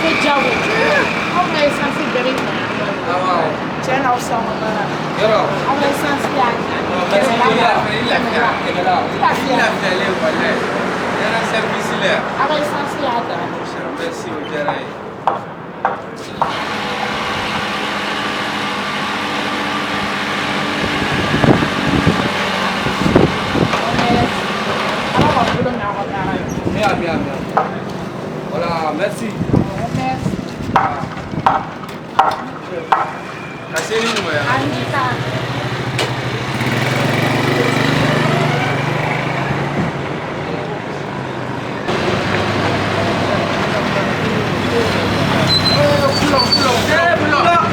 Fo jago. Anw ka essence bɛɛ bɛ na yan nɔ. Awɔ. Tiɲɛ na aw sɔn ka baara. Yɔrɔ. Aw ka essence y'a dan. Merci. Kɛmɛ la. I lafiya. Kɛmɛ la. I lafiya. I lafiyalen walayi. Yɛrɛ service la yan. Aw ka essence y'a dan. Merci, o diyara n ye. Ala ka bolo mɛn aw ka baara la. Bien, bien, bien. Voilà, merci. Merci. Ka seli nɔgɔya. A ni ta.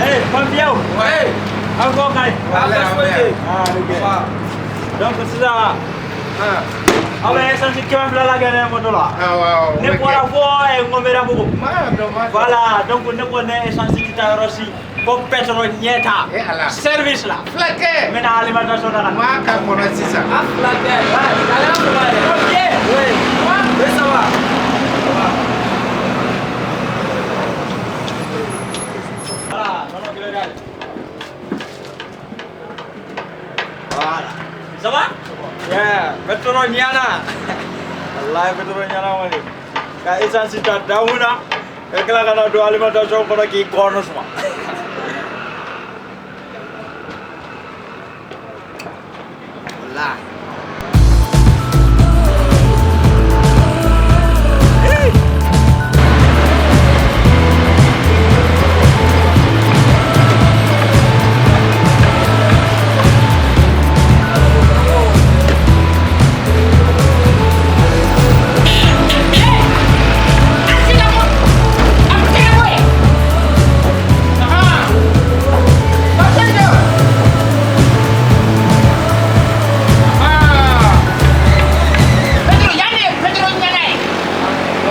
Eh, pompier. Ouais. Encore kay. Walayi, an bɛ yan. Ah, ok. Donc sisan Ah. aw bɛ essence 200 la kɛ ne moto la. Awɔ, awɔ. Ne bɔra fo Ŋɔmɛrabugu. Ma dɔn, ma dɔn. Voilà, donc ne ko ne essence ti taa yɔrɔ si ko pétrole ɲɛ ta. Eh, Ala. Service la. Fulakɛ. N bɛna alimentation na ka na. Ma k'a kɔnɔ sisan. A fila tɛ, ale y'a fila yɛrɛ. Pompier. Oui. Oui, ça va. Voilà, non, non, regarde. Voilà. Ça va? Yeah, pétrole ɲana. Wallahi pétrole ɲana wale. Ka essence ta dawuna. Ka tila ka na don alimentation kɔnɔ k'i kɔnɔ suma. Wallahi.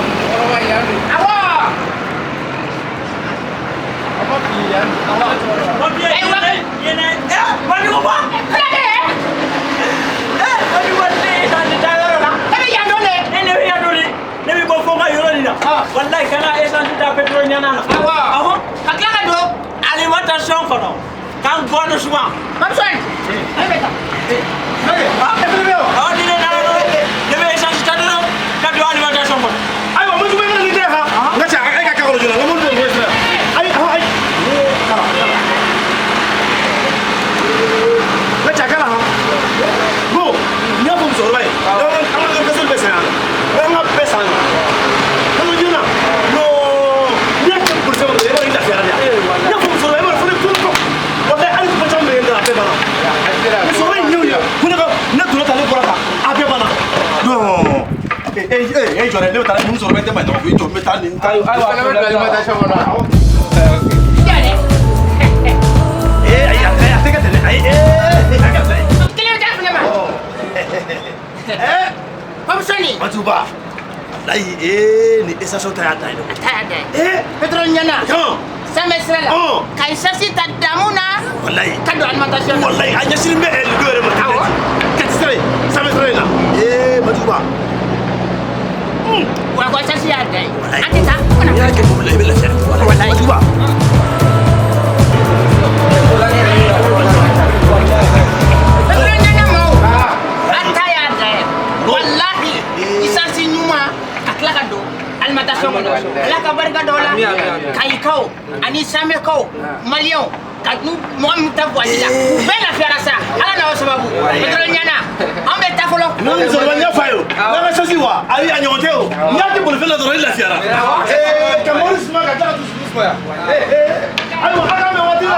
Musokɔrɔba yan don. A ma fili yan don. Pompier, yɛlɛ, eh, Maliku ba. Eh, Maliku ne ye essence ta yɔrɔ la. Ne ne bɛ yan nɔ de. Ne bɛ bɔ fo n ka yɔrɔ nin na. Wallahi kana essence ta pétrole ɲana la. Awɔ. Alimentation kɔnɔ. K'an gɔnɔ suma. Awɔ, ni ne nana dɔrɔn, ne bɛ essence ta dɔrɔn ka don alimentation kɔnɔ. Ayiwa, Mojugu, i bɛna nin kɛ han. N ka cɛ, e ka k'a kɔnɔ joona, n ka mobili bɛ n bolo. Ayi, ayi, kala, kala. N ka cɛ, a kala han. Bon, n y'a fɔ musokɔrɔba ye, an ka gasoil bɛɛ san yan nɔ. An ka bɛɛ san yan nɔ. Ka na joona. Non, n'i y'a kɛ polisi kɔnɔ, i b'a dɔn i lafiyara dɛ. N y'a fɔ musokɔrɔba ye, i b'a dɔn fo ne ko walayi hali kuma caman bɛ n da la, a bɛɛ banna. Musokɔrɔba in ɲɛw ye, ko ne ka ne donna tan, ne bɔra tan, a bɛɛ banna. Non. E e e jɔ dɛ, ne bɛ taa ni musokɔrɔba tɛ ma ɲɔgɔn fɛ, i jɔ n bɛ taa nin taa. I fana bɛ don alimentation kɔnɔ. Ee ayi, a tɛ kɛ ten dɛ, ayi, ee a kɛ ten. Ee Matuba, walayi ee ni essence ta y'a dan ye dɛ. Ee Pétrole ɲana. Kan. Sanbɛ sira la. Ɔn. Ka essence ta damu na. Walayi. Ka don alimentation na. Walayi a ɲɛsinnen bɛ nin don yɛrɛ ma. Awɔ. Kati sira in, sanfɛ sira in na. Ee Matuba. Wa ko essence y'a dan ye. Walayi. An tɛ taa. N'i y'a kɛ mobili la i bɛ lafiya dɛ. Walayi. Matuba. Pétrole ɲana maaw. An ta y'a dan ye. Walahi. Essence ɲuman ka tila ka don alimentation kɔnɔ. Ala ka barika dɔw la. Ami, ami, ami. Kayikaw ani Samɛkaw, Maliyɛnw ka nu mɔgɔ min ta voyage la. U bɛɛ lafiyara sa. Ala n'aw sababu. Pétrole ɲana. An bɛ taa fɔlɔ. Ne musokɔrɔba n y'a f'a ye o. N'an ka essence wa, ayi a ɲɔgɔn tɛ o. N'i y'a kɛ bolifɛn la dɔrɔn i lafiyara. Ee ka mobili suma ka tila ka dusu sumaya. Ee ee ayiwa, a k'an bɛn waati la.